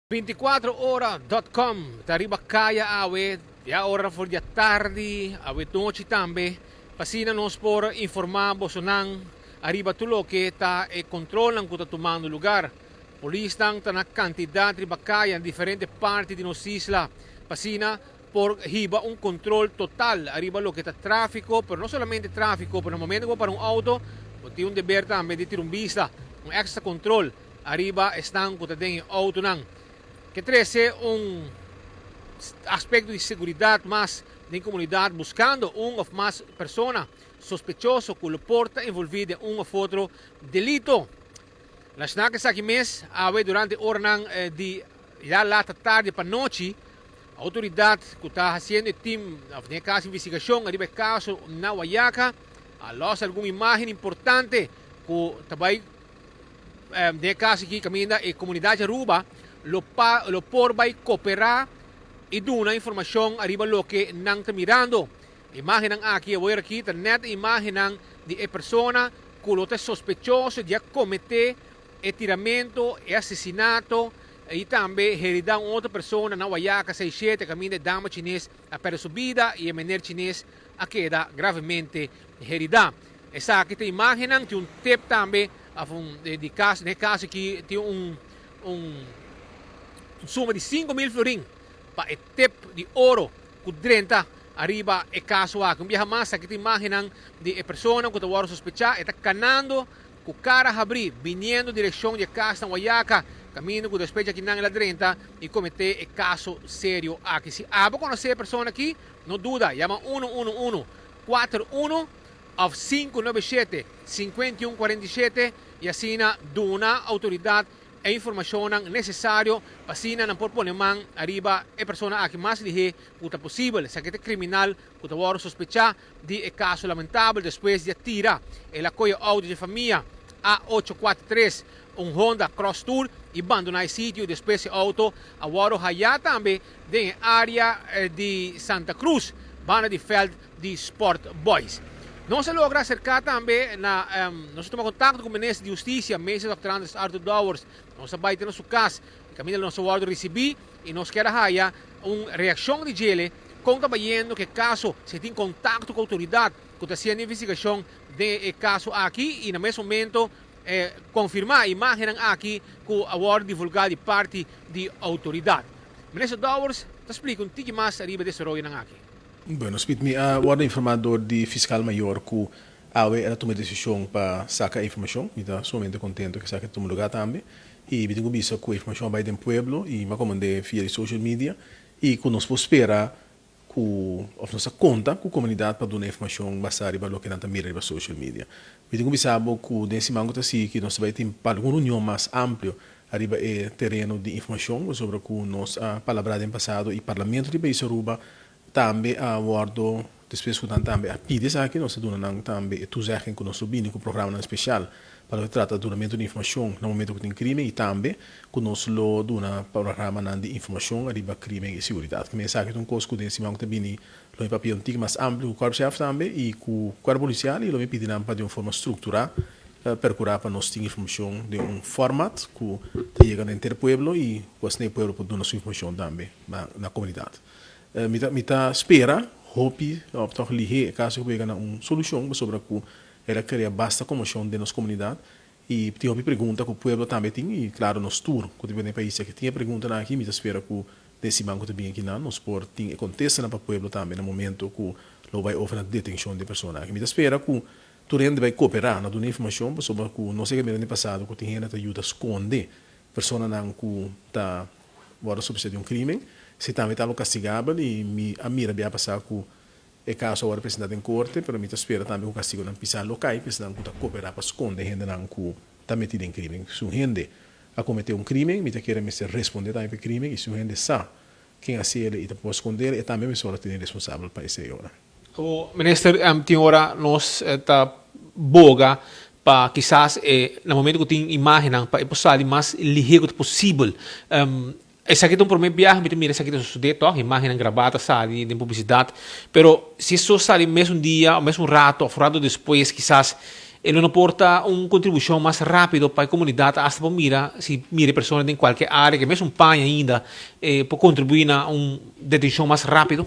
24ora.com ta riba kaya awe, ya ora for di atardi, awe nochi tambe, pa asina nos por informá bosonan ariba tur loke ta e kontrolnan ku ta tumando lugar. Polisnan ta na kantidat riba kaya na diferente parti di nos isla, pa asina por hiba un kontrol total ariba loke ta tráfiko, pero no solamente tráfiko, pero na momento ku bo para un outo, bo tin un deber tambe di tira un bista, un èkstra kontrol. Ariba esnan ku ta den e outonan ke trese un aspekto di seguridat mas den komunidat buskando un òf mas persona sospechoso ku lo por ta envolví den un òf otro delito. Lasna ku esaki mes awe durante oranan di ya lata tardi pa nochi outoridat ku ta hasiendo e tim òf den e kaso investigashon ariba e kaso na Wayaca a lòs algun imágen importante ku ta bai Den e caso aki caminda e comunidad di Aruba lo pa lo por bay coopera y duna informacion ariba loke nan ta mirando. E imagennan aki awor aki ta net e imagennan di e persona cu lo ta sospechoso di a comete e tiramento, e asesinato y tambe herida un otro persona na Wayaca 67 caminda e dama Chines a perde su bida y e meneer Chines a keda gravemente herida. Esaki ta imagennan, tin un tip tambe of un di cas, den e caso aki tin un un suma di 5000 florin pa e tip di oro cu drenta ariba e caso aki. Un biaha mas aki ta imagennan di e persona cu ta wordo sospecha, e ta canando cu cara habri biniendo direccion di e cas na Wayaca, caminda cu despues di akinan el a drenta y comete e caso serio aki. Si abo conoce e persona aki, no duda, yama 111 41 òf 597 51 47 i asina duna outoridat e informashonnan nesesario pa asina nan por pone man ariba e persona aki mas lihé ku ta posibel. Esaki ta e kriminal ku ta wòrdu sospechá di e kaso lamentabel despues di a tira el a kohe outo dje famia A 843, un Honda Cross Tour i bandoná e sitio. Despues e outo a wòrdu hayá tambe den e área di Santa Cruz banda di vèlt di Sport Boys. Nos a logra aserká tambe na nos a tuma kontakto ku Minister di Hustisia, Meester Dòkter Andres Arthur Dowers. Nos a bai te na su kas i kaminda nos a wòrdu risibí i nos kier a haya un reakshon di djele kon ta bayendo ku e kaso, si e tin kontakto ku outoridat ku ta hasiendo investigashon den e kaso aki i na mes momento konfirmá e imágennan aki ku a wòrdu divulgá di parti di outoridat. Minister Dowers ta splika un tiki mas riba e desaroyonan aki. Bueno, Speed, mi a wòrdu informá dor di Fiskal Mayor ku awe el a tuma e desishon pa saka e informashon. Mi ta sumamente kontento ku esaki a tuma lugá tambe. I mi tin ku bisa ku e informashon a bai den pueblo i mi a komand'é via di social media i ku nos por spera ku òf nos a konta ku komunidat pa duna informashon basá riba loke nan ta mira riba social media. Mi tin ku bisa bo ku den siman ku ta sigui nos ta bai tin algun reunion mas amplio ariba e tereno di informashon pasobra ku nos a palabrá den pasado i Parlamento di Pais Aruba tambe a wòrdu despues ku nan tambe a pidi esaki nos a duna nan tambe e toezegging ku nos lo bini ku programanan spesial pa loke ta trata dunamentu di informashon na momentu ku tin krimen i tambe ku nos lo duna programanan di informashon ariba krimen i siguridat. Kimen esaki ta un kos ku den siman ku ta bini lo mi papia un tiki mas amplio ku Korpschef tambe i ku Kuerpo Polisial i lo mi pidi nan pa di un forma strukturá perkurá pa nos tin informashon den un format ku ta yega na henter pueblo i ku asina e pueblo por duna su informashon tambe na komunidat. Mi ta mi ta spera hopi òf tòg lihé e kaso ku por yega na un solushon pasobra ku el a krea basta konmoshon den nos komunidat i tin hopi pregunta ku pueblo tambe tin i klaro nos tur ku ta biba den e pais aki tin e preguntanan aki. Mi ta spera ku den siman ku ta bin akinan nos por tin e kontestanan pa pueblo tambe na momento ku lo bai over na detenshon di e persona aki. Mi ta spera ku tur hende bai koperá na duna informashon pasobra ku nos a mira den pasado ku tin hende ta yuda skonde personanan ku ta wòrdu sospecha di un krimen. Esei tambe ta algu kastigabel i mi a mira bia pasá ku E kaso a wòrdu presentá den korte, pero mi ta spera tambe ku kastigonan pisá lo kai pa esnan ku ta koperá pa skonde hendenan ku ta metí den krímen. Si un hende a kometé un krímen, mi ta kere mester respondé tambe pa e krímen, i si un hende sa ken a hasiel i ta por skondel, e tambe mester wòrdu tene responsabel pa esei ora. O Minister, tin ora nos ta boga pa kisas e na momento ku tin imágennan pa e por sali mas lihé ku ta posibel. Esaki ta un prome biaha mi ta mira esaki ta sosode tòg, imágennan grabá ta sali den publisidat, pero si eso sali mes un dia o mes un rato òf un rato despues kisas. E lo no por ta un kontribushon mas rápido pa e komunidat asta por mira si mira e persona den kualke área ke mesun paña ainda e por kontribuí na un detenshon mas rápido?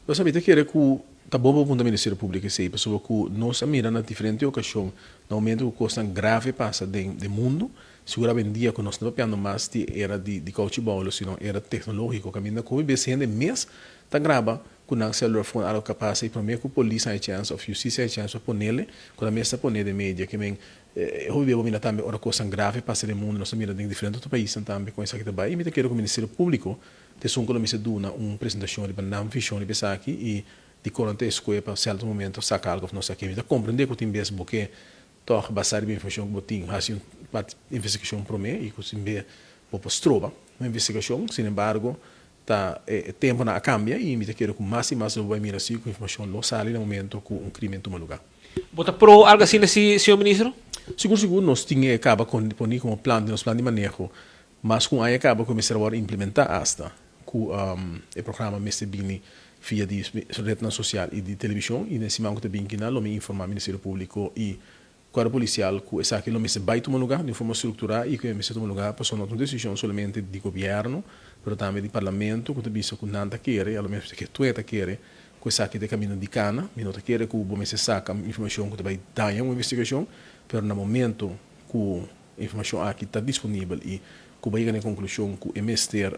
Nos a mi ta kere ku ta bon pa punta Ministerio Públiko esei pasobra ku nos a mira na diferente okashon na momento ku kosnan grave pasa den den mundu, sigur awendia ku nos no ta papiando mas di era di di kouchi boulo sino era teknológiko kaminda ku hopi bes hende mes ta graba ku nan celular phone algo ka pasa i prome ku polis haña chèns òf justisia haña chèns pa ponele ku nan mes ta pone den media ke men hopi bia bo mira tambe ora kosnan grave pasa den mundu nos ta mira den diferente otro paisnan tambe kon esaki ta bai i mi ta kere ku ministerio públiko ta esun ku lo mester duna un presentashon riba nan vishon riba esaki i dikon nan ta eskohe pa sèrto momento saka algo òf no saka mi ta komprende ku tin bes bo ke tòg basá riba informashon ku bo tin hasi un parti investigashon prome i ku sin bes bo por stroba un investigashon sinembargo Ta e temponan a cambia y mi ta kere cu mas y mas lo bo bay mira si cu informacion lo sali na momento cu un crimen tuma lugar. Bo ta pro algo asina si, señor Ministro? Sigur sigur nos tin e caba con poni como plan di nos plan di maneho mas cu un aña caba cu mester a worde implementa hasta cu e programa mester bini via di rednan social y di television y den siman cu ta bin kina lo mi informa Ministerio Publico y Kuerpo polisial ku esaki lo mester bai tuma lugá di un forma strukturá i ku e mester tuma lugá pasobra no ta un desishon solamente di gobièrnu pero tambe di parlamento ku ta bisa ku nan ta kere, a lo mester ke tur e ta kere ku esaki ta e kaminda di kana. Mi no ta kere ku bo mester saka informashon ku ta bai daña un investigashon pero na momento ku e informashon aki ta disponibel i ku bo a yega na e konklushon ku e mester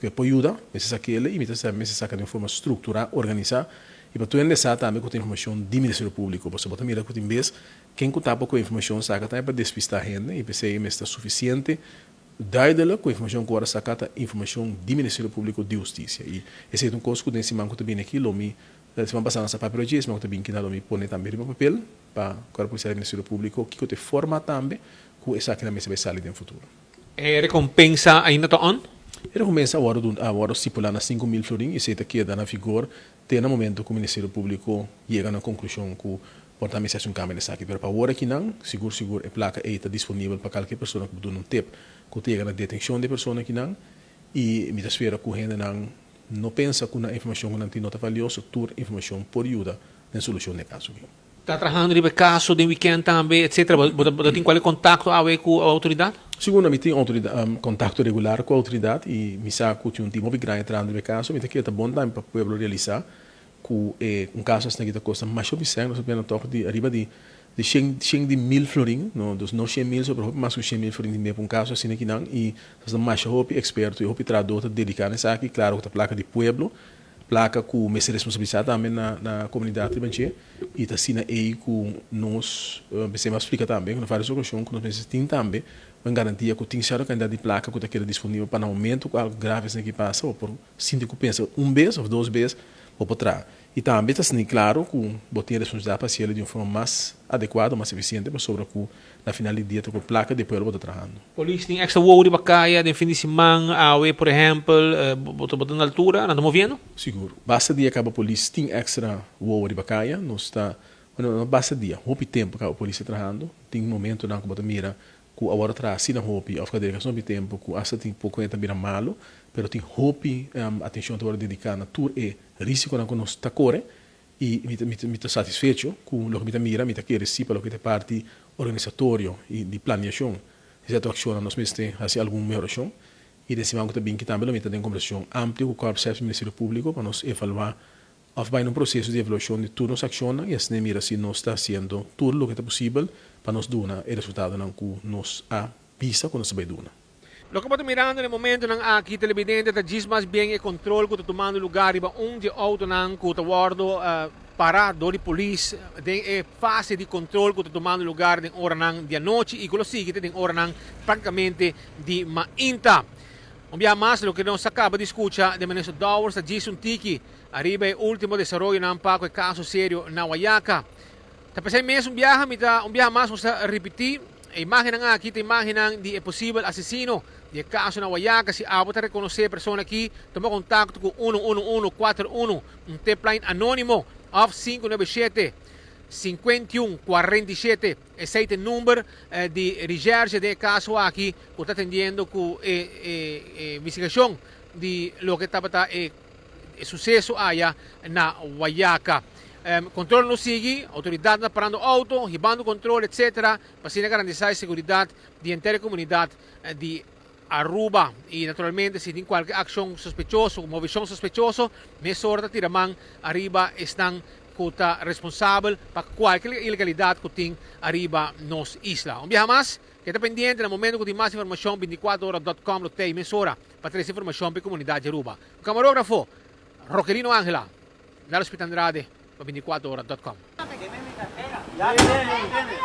ku e por yuda, mester sak'el i mi ta sa mester saka den un forma strukturá, organisá i pa tur hende sa tambe ku ta informashon di Ministerio Públiko. Pasobra bo ta mira ku tin bes ken ku tapa ku e informashon saka tambe pa despistá hende i p'esei mester ta sufisiente duidelik ku e informashon ku ora saka ta informashon di Ministerio Públiko di Hustisia. I esei ta un kos ku den siman ku ta bini aki lo mi, siman pasá nan sa papia dje, siman ku ta bini aki nan lo mi pone tambe riba papel pa Kuerpo Polisial di Ministerio Públiko kiko ta e forma tambe ku esakinan mester bai sali den futuro. E rekompensa ainda ta on? E rekompensa a wòrdu a wòrdu stipulá na 5000 florin i esei ta keda na vigor te na momento ku Ministerio Públiko yega na konklushon ku por ta mester hasi un kambio na esaki. Pero pa awor akinan, sigur sigur e plaka ei ta disponibel pa kalke persona ku por duna un tep ku ta yega na detenshon di e persona akinan i mi ta spera ku hendenan no pensa ku nan informashon ku nan tin no ta valioso, tur informashon por yuda den solushon di e kaso aki. Ta trahando riba e kaso den wikènt tambe etcetera. Bo ta bo ta tin kualke kontakto awe ku outoridat? Sigur mi tin outoridat kontakto regular ku outoridat i mi sa ku tin un tim hopi grandi trahando riba e kaso. Mi ta kere ta bon tambe pa pueblo realisá ku e un kaso asina aki ta kosta masha hopi sèn. Nos ta pena tòg di ariba di di shen shen di mil florin, no, dus no 100.000 so pero hopi mas ku 100.000 florin tin pa un kaso asina akinan i ta masha hopi eksperto i hopi trahadó ta dediká na esaki. Klaro ku ta plaka di pueblo. Plaka ku mester responsabilisá tambe na na komunidat riba dje i ta asina ei ku nos mester a splika tambe na varios okashon ku nos mester tin tambe un garantia ku tin sierto kantidat di plaka ku ta keda disponibel pa na momento ku algu grave asina aki pasa bo por sinti ku pensa un bes òf dos bes bo por traha. I tambe ta asina klaro ku bo tin e responsabilidat pa hasiel di un forma mas adekuado, mas efisiente pasobra ku na final di dia ta ku plaka di pueblo bo ta trahando. Polis tin extra wowo riba kaya den fin di siman, awe por ehempel, bo ta bo ta na altura, nan ta moviendo? Sigur. Basta dia kaba polis tin extra wowo riba kaya, nos ta, bueno no basta dia, hopi tempo kaba polis ta trahando, tin momentonan ku bo ta mira ku awor a traha asina hopi of ka dedica asina hopi tempo ku asta tin poko hende ta bira malo, pero tin hopi atencion ta worde dedica na tur e risiconan ku nos ta kore i mi ta mi ta satisfecho ku loke mi ta mira, mi ta kere si pa loke ta e parti organisatorio i di planeacion di cierto accionnan nos mester haci algun mehoracion i den siman ku ta binki tambe lo mi ta den combersacion amplio ku Korpschef i Ministerio Publico pa nos evalua Of bai na un proseso di evaluashon di tur nos akshonnan i asina mira si nos ta hasiendo tur loke ta posibel pa nos duna e resultadonan ku nos a bisa ku nos ta bai duna. Loke bo ta mirando na e momentonan aki, televidente, ta djis mas bien e kontrol ku ta tumando lugar riba un di e outonan ku ta wòrdu pará dor di polis den e fase di kontrol ku ta tumando lugar den oranan di anochi i ku lo sigui te den oranan praktikamente di mainta. Un biaha mas loke nos a kaba di skucha den Minister Dowers ta djis un tiki ariba e ultimo desaroyonan pa ku e kaso serio na Wayaca. Ta p'esei mes un biaha mi ta un biaha mas nos ta ripití, e imágennan aki ta imágennan di e posibel asesino di e kaso na Wayaca. Si abo ta rekonosé e persona aki, tuma kontakto ku uno uno uno kuater uno, un tipline anónimo, òf 597 51 47. Esei ta e number di recherche den e kaso aki ku ta atendiendo ku e investigashon di loke tabata e suseso aya na Wayaca. Control lo sigui, autoridadnan ta parando auto, hibando control etc. Pa asina garantisa e seguridad di henter e comunidad di Aruba. Y naturalmente si tin cualke accion sospechoso, movecion sospechoso, mesora ta tira man ariba esnan cu ta responsabel pa cualke ilegalidad cu tin ariba nos isla. Un biaha mas, keda pendiente na momento cu tin mas informacion binticuatro ora dot com lo tey mesora pa trece informacion pa e comunidad di Aruba. Cu camarógrafo Roquelino Angela, Nelson Pita Andrade pa binticuatro ora dot com. Ya tiene, tiene.